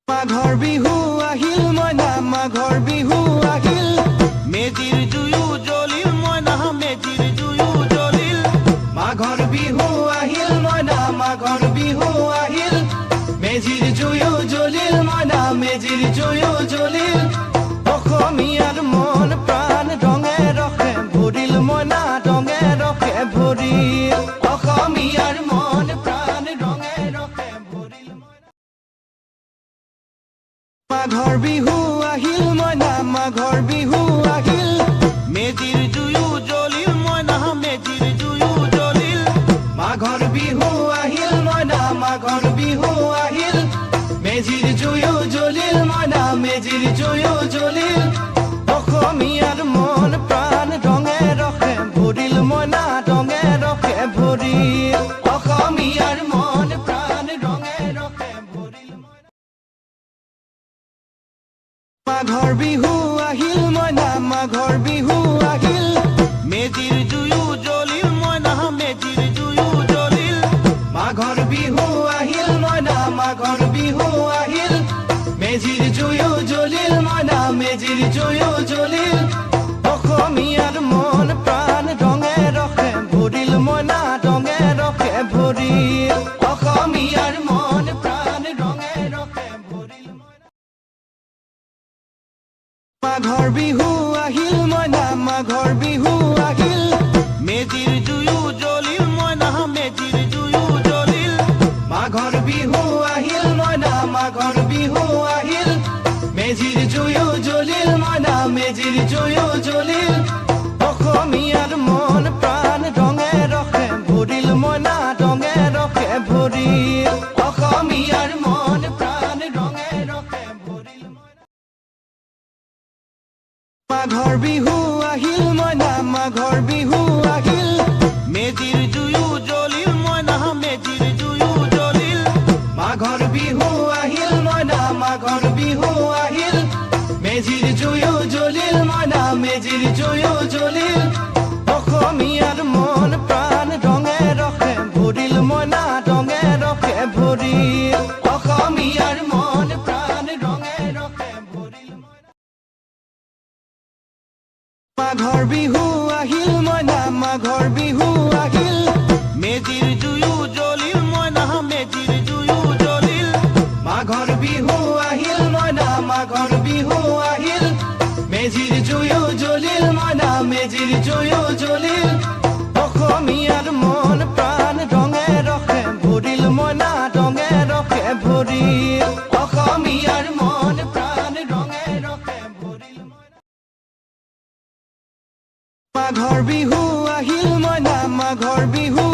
মাঘৰ বিহু আহিল মইনা, মাঘৰ বিহু আহিল। মেজিৰ জুয়ো জ্বলিল মইনা, মেজিৰ জুয়ো জ্বলিল। মাঘৰ বিহু আহিল মইনা, মাঘৰ বিহু আহিল। মেজিৰ জুয়ো জ্বলিল মইনা, মেজিৰ জুয়ো জ্বলিল। অসমীয়াৰ মন প্ৰাণ ৰঙে ৰসে ভৰিল মইনা, ৰঙে ৰসে ভৰিল। অসমীয়াৰ মন প্ৰাণ ৰঙে ৰসে ভৰিল মইনা। মাঘৰ বিহু আহিল মইনা, মাঘৰ বিহু আহিল। মেজিৰ জুয়ো জ্বলিল মইনা, মেজিৰ জুয়ো জ্বলিল। মাঘৰ বিহু আহিল মইনা, মাঘৰ বিহু আহিল। মেজিৰ জুয়ো জ্বলিল মইনা, মেজিৰ জুয়ো জ্বলিল। অসমীয়াৰ মন প্ৰাণ ৰঙে ৰসে ভৰিল মইনা, ৰঙে ৰসে ভৰিল। অসমীয়াৰ মন প্ৰাণ ৰঙে ৰসে ভৰিল মইনা। মাঘৰ বিহু আহিল মইনা, মাঘৰ বিহু আহিল। মেজিৰ জুয়ো জ্বলিল মইনা, মেজিৰ জুয়ো জ্বলিল। মাঘৰ বিহু আহিল মইনা, মাঘৰ বিহু আহিল। মেজিৰ জুয়ো জ্বলিল মইনা, মেজিৰ জুয়ো জ্বলিল। অসমীয়াৰ মন প্ৰাণ ৰঙে ৰসে ভৰিল মইনা, ৰঙে ৰসে ভৰিল। অসমীয়াৰ মন প্ৰাণ ৰঙে ৰসে ভৰিল মইনা। মাঘৰ বিহু আহিল মইনা, মাঘৰ বিহু আহিল। মেজিৰ জুয়ো জ্বলিল মইনা, মেজিৰ জুয়ো জ্বলিল। মাঘৰ বিহু আহিল মইনা, মাঘৰ বিহু আহিল। মেজিৰ জুয়ো জ্বলিল মইনা, মেজিৰ জুয়ো জ্বলিল। অসমীয়াৰ মন প্ৰাণ ৰঙে ৰসে ভৰিল মইনা, ৰঙে ৰসে ভৰিল। অসমীয়াৰ মন প্ৰাণ ৰঙে ৰসে ভৰিল মইনা। মাঘৰ বিহু আহিল মইনা, মাঘৰ বিহু আহিল। মেজিৰ জুয়ো জ্বলিল মইনা, মেজিৰ জুয়ো জ্বলিল। মাঘৰ বিহু আহিল মইনা, মাঘৰ বিহু আহিল। মেজিৰ জুয়ো জ্বলিল মইনা, মেজিৰ জুয়ো জ্বলিল। অসমীয়াৰ মন প্ৰাণ ৰঙে ৰসে ভৰিল মইনা, ৰঙে ৰসে ভৰিল। অসমীয়াৰ মন প্ৰাণ ৰঙে ৰসে ভৰিল মইনা। মাঘৰ বিহু আহিল মইনা, মাঘৰ বিহু আহিল। মেজিৰ জুয়ো জ্বলিল মইনা, মেজিৰ জুয়ো জ্বলিল। মাঘৰ বিহু আহিল মইনা, মাঘৰ বিহু আহিল। মেজিৰ জুয়ো জ্বলিল মইনা, মেজিৰ জুয়ো জ্বলিল। অসমীয়াৰ মন প্ৰাণ ৰঙে ৰসে ভৰিল মইনা, ৰঙে ৰসে ভৰিল। অসমীয়াৰ মন প্ৰাণ ৰঙে ৰসে ভৰিল মইনা। মাঘৰ বিহু আহিল মইনা, মাঘৰ বিহু